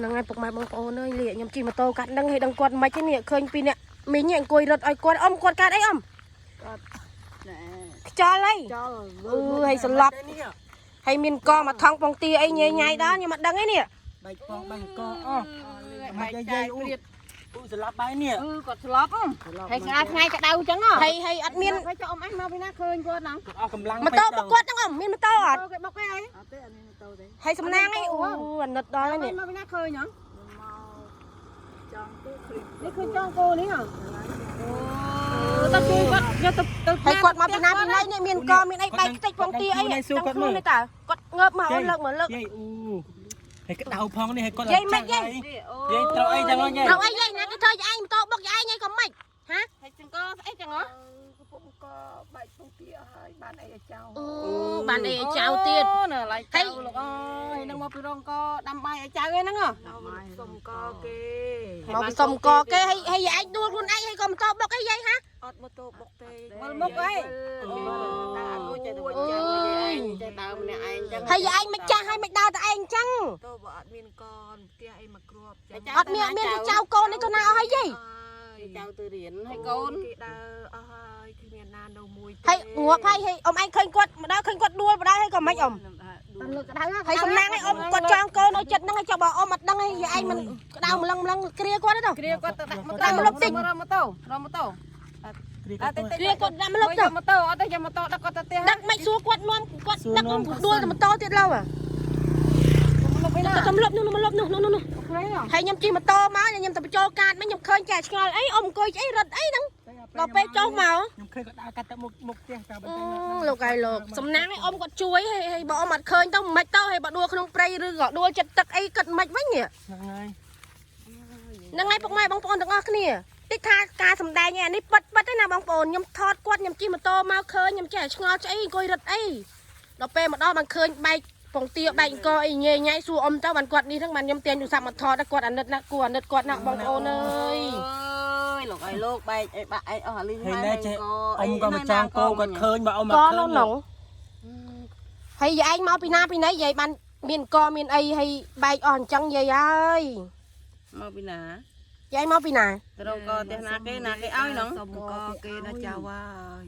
ហ្នឹងហើយពុកម៉ែបងប្អូនអើយលាខ្ញុំជិះម៉ូតូកាត់ហ្នឹងឲ្យដឹងគាត់មិនទេនេះឃើញពីអ្នកមីងនេះអង្គុយរត់ឲ្យគាត់អ៊ំគាត់កាត់អីអ៊ំ គាត់ណែ ខ្យល់អី ចោល អឺឲ្យសន្លប់ហើយមានកមកថងពងទាអីញ៉ៃញ៉ៃដល់ខ្ញុំអត់ដឹងអីនេះ បែកពងបែកកអស់ បែកចាយព្រៀត អ៊ូស្លាប់បាយនេះ អឺគាត់ស្លាប់ហើយស្អាតថ្ងៃក្តៅចឹងហ៎ ហើយហើយអត់មាន ហើយចុះអ៊ំអញមកពីណាឃើញគាត់ហ្នឹង គាត់អស់កម្លាំង ម៉ូតូរបស់គាត់ហ្នឹងអ៊ំមានម៉ូតូអត់ គេបុកគេអីអត់ទេអានេះម៉ូតូទេ ហើយសំណាងអីអូអាណិតដល់ហើយនេះ មកពីណាឃើញហ្នឹងចង់គូគ្រីនេះឃើញចង់គោនេះហ៎អូតើជួយគាត់យកទៅទៅ ហើយគាត់មកពីណាពីណីនេះមានកមានអីបែកខ្ទេចពងទាអីទាំងខ្លួននេះតើគាត់ងើបមកអូនលើកមកលើក យាយអ៊ូហើយក្តៅផងនេះហើយគាត់ យាយមិនយាយ យាយត្រូវអីចឹងយាយ ត្រូវអីយាយណាគេធ្វើយាយឯងម៉ូតូបុកយាយឯងអីក៏មិនហ៎ ហើយចង្កស្អីចឹងហ៎ កំពុងកបែកពងទាហើយបានអីឲ្យចៅ អូបានអីឲ្យចៅទៀត អូនៅឡៃចៅលោកអើយនឹងមកពីរងកដាំបាយឲ្យចៅឯហ្នឹងហ៎ សុំកគេ មកពីសុំកគេហើយហើយយាយឯងដួលខ្លួនឯងហើយក៏ម៉ូតូបុកអីយាយហ៎ អត់ម៉ូតូបុកទេ មើលមុខអីអូតាអត់គួរចេះតែ អើយ ចេះដើរម្នាក់ឯងចឹង ហើយយាយឯងមិនចាស់ហើយមិនដើរតែឯងចឹង តូបើអត់មានកនផ្ទះអីមកគ្របចឹង អត់មានមានចៅកូននេះទៅណាអស់ហើយយាយ ចៅទៅរៀនហើយកូន គេដើរអស់ហើយគ្មានណានៅមួយ ហើយងាប់ហើយហើយអ៊ំឯងឃើញគាត់ម្ដងឃើញគាត់ដួលម្ដងហើយក៏មិនអ៊ំ លើកក្តៅ ហើយសំណាងឲ្យអ៊ំគាត់ចងកូនឲ្យចិត្តហ្នឹងឲ្យចុះបើអ៊ំអត់ដឹងហើយយាយឯងមិនក្តៅម្លឹងម្លឹងគ្រាគាត់ទេទៅ គ្រាគាត់ទៅដាក់ម៉ូតូ ដាក់មកលុបតិច រកម៉ូតូរកម៉ូតូ គ្រា អត់ទេ គ្រាគាត់ដាក់មកលុបទៅ យកម៉ូតូអត់ទេយកម៉ូតូដឹកគាត់ទៅផ្ទះ ដឹកមិនសួរគាត់នាំគាត់ដឹកដួលទៅម៉ូតូទៀតឡើយ លុបឯណា ទៅកំលប់នោះមកលុបនោះនោះនោះ គ្រា ហើយខ្ញុំជិះម៉ូតូមកខ្ញុំទៅបញ្ចូលកាតមកខ្ញុំឃើញចែឆ្ងល់អីអ៊ំអង្គុយអីរត់អីហ្នឹងដល់ពេលចុះមក ខ្ញុំឃើញគាត់ដើរកាត់ទៅមុខមុខផ្ទះតាម អឺលោកឯងលោកសំណាងឯងអ៊ំគាត់ជួយហើយហើយបើអ៊ំអត់ឃើញទៅមិនទៅហើយបើដួលក្នុងព្រៃឬក៏ដួលចិត្តទឹកអីគិតមិនវិញនេះ ហ្នឹងហើយ ហ្នឹងហើយពុកម៉ែបងប្អូនទាំងអស់គ្នាតិចថាការសំដែងឯនេះប៉ិតប៉ិតឯណាបងប្អូនខ្ញុំថតគាត់ខ្ញុំជិះម៉ូតូមកឃើញខ្ញុំចេះឆ្ងល់ឆ្អីអង្គុយរត់អីដល់ពេលមកដល់បានឃើញបែកពងទាបែកអង្គអីញ៉ៃញ៉ៃសួរអ៊ំទៅបានគាត់នេះហ្នឹងបានខ្ញុំទាញទូរស័ព្ទមកថតគាត់អាណិតណាស់គួរអាណិតគាត់ណាស់បងប្អូនអើយ អើយលោកអើយលោកបែកអីបាក់អីអស់អាលីង ហើយណែចេះអ៊ំក៏មកចងគោគាត់ឃើញបើអ៊ំ ក អត់ឃើញ នោះនោះហើយយាយឯងមកពីណាពីណីយាយបានមានកមានអីហើយបែកអស់អញ្ចឹងយាយអើយ មកពីណា យាយមកពីណា ទៅរកកផ្ទះណាគេណាគេឲ្យហ្នឹង សុំកគេណាចៅហើយ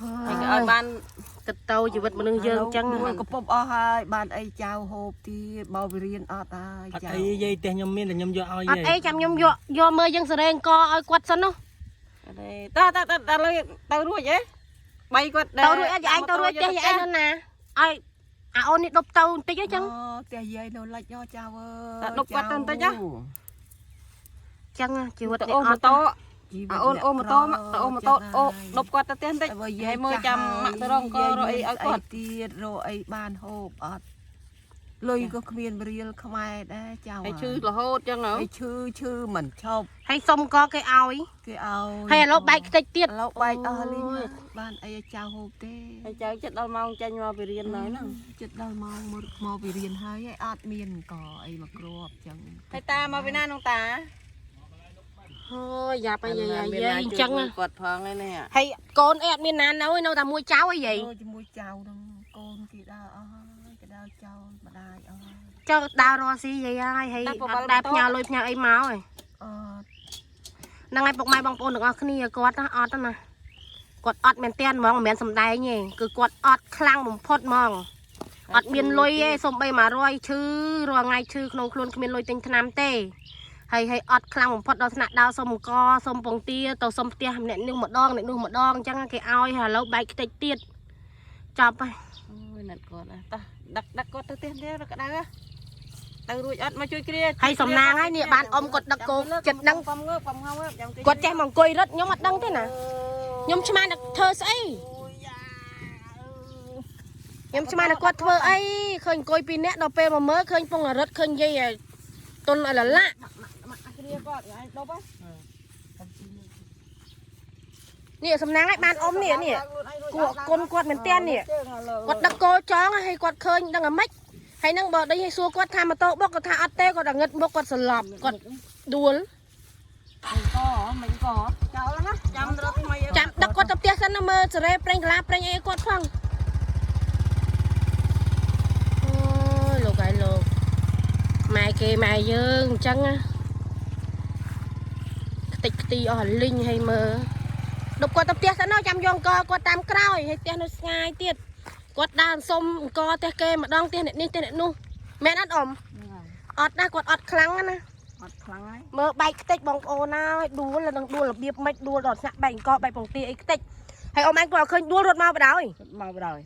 ហើយគេឲ្យបាន គិតទៅជីវិតមនុស្សយើងអញ្ចឹង មួយកពុបអស់ហើយបានអីចៅហូបទៀតបើវារៀនអត់ហើយចៅ អត់អីយាយផ្ទះខ្ញុំមានតែខ្ញុំយកឲ្យ អត់អីចាំខ្ញុំយកយកមើលយើងសេរីអង្គឲ្យគាត់សិននោះ តើតើតើលើទៅរួចហ៎បីគាត់ ទៅរួចអត់យាយឯងទៅរួចផ្ទះយាយឯងនៅណាឲ្យអាអូននេះដប់ទៅបន្តិចអញ្ចឹង អូផ្ទះយាយនៅលិចចៅអើយ តើដប់គាត់ទៅបន្តិចហ៎ អញ្ចឹងជីវិត ទៅ នេះអត់ អូម៉ូតូអាអូនអូម៉ូតូមកទៅអូម៉ូតូអូដប់គាត់ទៅផ្ទះបន្តិចហើយមើលចាំម៉ាក់ទៅរងករកអីឲ្យគាត់ ទៀតរកអីបានហូបអត់លុយក៏គ្មានរៀលខ្មែរដែរចៅ ហើយឈឺរហូតចឹងហ៎ ហើយឈឺឈឺមិនឈប់ ហើយសុំកគេឲ្យ គេឲ្យ ហើយឥឡូវបែកខ្ទេចទៀត ឥឡូវបែកអស់លីងហើយបានអីឲ្យចៅហូបទេ ហើយចៅចិត្តដល់ម៉ោងចេញមកពីរៀនហើយហ្នឹង ចិត្តដល់ម៉ោងមកមកពីរៀនហើយហើយអត់មានកអីមកគ្រាប់ចឹង ហើយតាមកពីណានោះតា អូយយ៉ាប់អីយាយយាយអញ្ចឹង គាត់ផងឯនេះ ហើយកូនអីអត់មានណានៅនៅតែមួយចៅអីយាយ ចូលជាមួយចៅហ្នឹងកូនគេដើរអស់ហើយគេដើរចោលម្ដាយអស់ហើយ ចៅដើររស់ស៊ីយាយហើយហើយអត់ដែលផ្ញើលុយផ្ញើអីមកឯង អត់ ហ្នឹងហើយពុកម៉ែបងប្អូនទាំងអស់គ្នាគាត់ណាអត់ណាគាត់អត់មែនតែនហ្មងមិនមែនសំដែងទេគឺគាត់អត់ខ្លាំងបំផុតហ្មងអត់មានលុយទេសំបី100ឈឺរាល់ថ្ងៃឈឺក្នុងខ្លួនគ្មានលុយទិញថ្នាំទេហើយហើយអត់ខ្លាំងបំផុតដល់ថ្នាក់ដើរសុំអង្គសុំពងទាទៅសុំផ្ទះម្នាក់នេះម្ដងអ្នកនោះម្ដងអញ្ចឹងគេឲ្យហើយឥឡូវបែកខ្ទេចទៀតចប់ហើយ អូយណាត់គាត់តោះដឹកដឹកគាត់ទៅផ្ទះទៀតក្តៅទៅរួចអត់មកជួយគ្រា ហើយសំណាងហើយនេះបានអ៊ំគាត់ដឹកគោចិត្តដឹង កំងើបកំងើបចាំ គាត់ចេះមកអង្គុយរត់ខ្ញុំអត់ដឹងទេណាខ្ញុំឆ្មានតែធ្វើស្អីខ្ញុំឆ្មានតែគាត់ធ្វើអីឃើញអង្គុយពីរនាក់ដល់ពេលមកមើលឃើញពងរត់ឃើញយាយឲ្យទុនឲ្យលលាក់ គ្រាគាត់ឯងដប់ហ៎ នេះសំណាងឲ្យបានអ៊ំនេះនេះគួរគុណគាត់មែនទែននេះគាត់ដឹកគោចងឲ្យគាត់ឃើញដឹងអាម៉េចហើយនឹងបើដេញឲ្យសួរគាត់ថាម៉ូតូបុកគាត់ថាអត់ទេគាត់តែងឹតមុខគាត់សន្លប់គាត់ដួល កមិនកចោលណាចាំរកថ្មី ចាំដឹកគាត់ទៅផ្ទះសិនណាមើលសេរីប្រេងកាឡាប្រេងអីគាត់ផងអូយលោកហើយលោក ម៉ែគេម៉ែយើងអញ្ចឹងណាខ្ទេចខ្ទីអស់លីងឲ្យមើលដប់គាត់ទៅផ្ទះសិនណាចាំយកអង្គគាត់តាមក្រោយហើយផ្ទះនៅស្ងាយទៀតគាត់ដើរសុំអង្គផ្ទះគេម្ដងផ្ទះអ្នកនេះផ្ទះអ្នកនោះមែនអត់អ៊ំ ហ្នឹងហើយ អត់ណាគាត់អត់ខ្លាំងណា អត់ខ្លាំងហើយ មើលបែកខ្ទេចបងប្អូនហើយដួលនឹងដួលរបៀបម៉េចដួលដល់ថ្នាក់បែកអង្គបែកពងទាអីខ្ទេចហើយអ៊ំឯងគាត់អត់ឃើញដួលរត់មកបដ ாய் គាត់មកបណ្ដោយ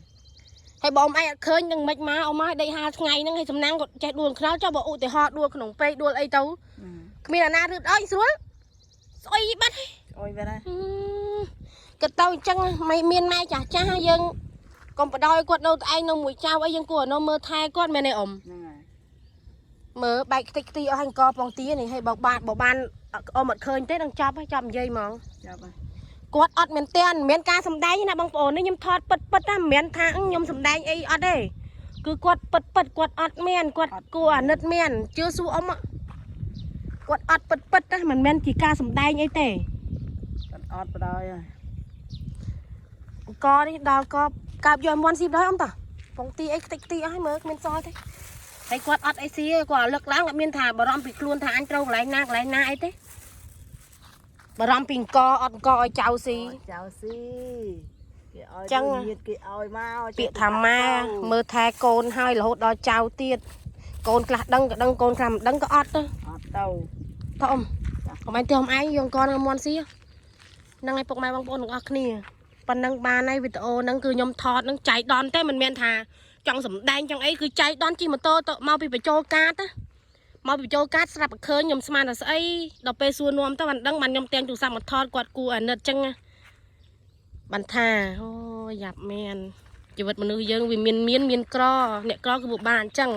ហើយបើអ៊ំឯងអត់ឃើញនឹងមិនមកអ៊ំហើយដេកហាលថ្ងៃហ្នឹងហើយសំណាងគាត់ចេះដួលខ្នល់ចុះបើឧទាហរណ៍ដួលក្នុងព្រៃដួលអីទៅគ្មានអាណារឹតអើយស្រួលស្អុយបាត់ហើយ អុយវិញហើយ ហឹមគាត់ទៅអញ្ចឹងមិនមានម៉ែចាស់ចាស់យើងកុំបដ ாய் គាត់នៅតែឯងនៅមួយចៅអីយើងគួរឲ្យនៅមើលថែគាត់មែនទេអ៊ំ ហ្នឹងហើយ មើលបែកខ្ទេចខ្ទីអស់ហើយកពងទានេះហើយបើបានបើបានអ៊ំអត់ឃើញទេនឹងចាប់ហើយចាប់និយាយហ្មង ចាប់ហើយ គាត់អត់មែនទេមិនមែនការសំដែងទេណាបងប្អូននេះខ្ញុំថតពិតពិតណាមិនមែនថាខ្ញុំសំដែងអីអត់ទេគឺគាត់ពិតពិតគាត់អត់មានគាត់គួរអាណិតមានជឿសួរអ៊ំគាត់អត់ពិតពិតណាមិនមែនជាការសំដែងអីទេ គាត់អត់បណ្ដោយហើយ កនេះដល់កកើបយកមន់ស៊ីដល់អ៊ំតាពងទីអីខ្ទេចខ្ទីអស់ហើយមើលគ្មានសល់ទេហើយគាត់អត់អីស៊ីទេគាត់លើកឡើងអត់មានថាបារម្ភពីខ្លួនថាអញត្រូវកន្លែងណាកន្លែងណាអីទេបារម្ភពីអង្គអត់អង្គឲ្យចៅស៊ី ចៅស៊ីគេឲ្យ ចឹង ញាតគេឲ្យមក ពាក្យថាម៉ែមើលថែកូនហើយរហូតដល់ចៅទៀតកូនខ្លះដឹងក៏ដឹងកូនខ្លះមិនដឹងក៏អត់ទៅ អត់ទៅ តោះអ៊ំអ៊ំឯងផ្ទះអ៊ំឯងយកកនមន់ស៊ីហ្នឹងឯងពុកម៉ែបងប្អូនទាំងអស់គ្នាប៉ុណ្ណឹងបានហើយវីដេអូហ្នឹងគឺខ្ញុំថតហ្នឹងចៃដន្យទេមិនមែនថាចង់សម្ដែងចង់អីគឺចៃដន្យជិះម៉ូតូទៅមកពីបញ្ចូលកាតណាមកពីបញ្ចូលកាតស្រាប់តែឃើញខ្ញុំស្មានថាស្អីដល់ពេលសួរនាំទៅបានដឹងបានខ្ញុំទាំងទូរស័ព្ទមកថតគាត់គួរអាណិតចឹងណាបានថាអូយ៉ាប់មែនជីវិតមនុស្សយើងវាមានមានមានក្រអ្នកក្រគឺពិបាកអញ្ចឹង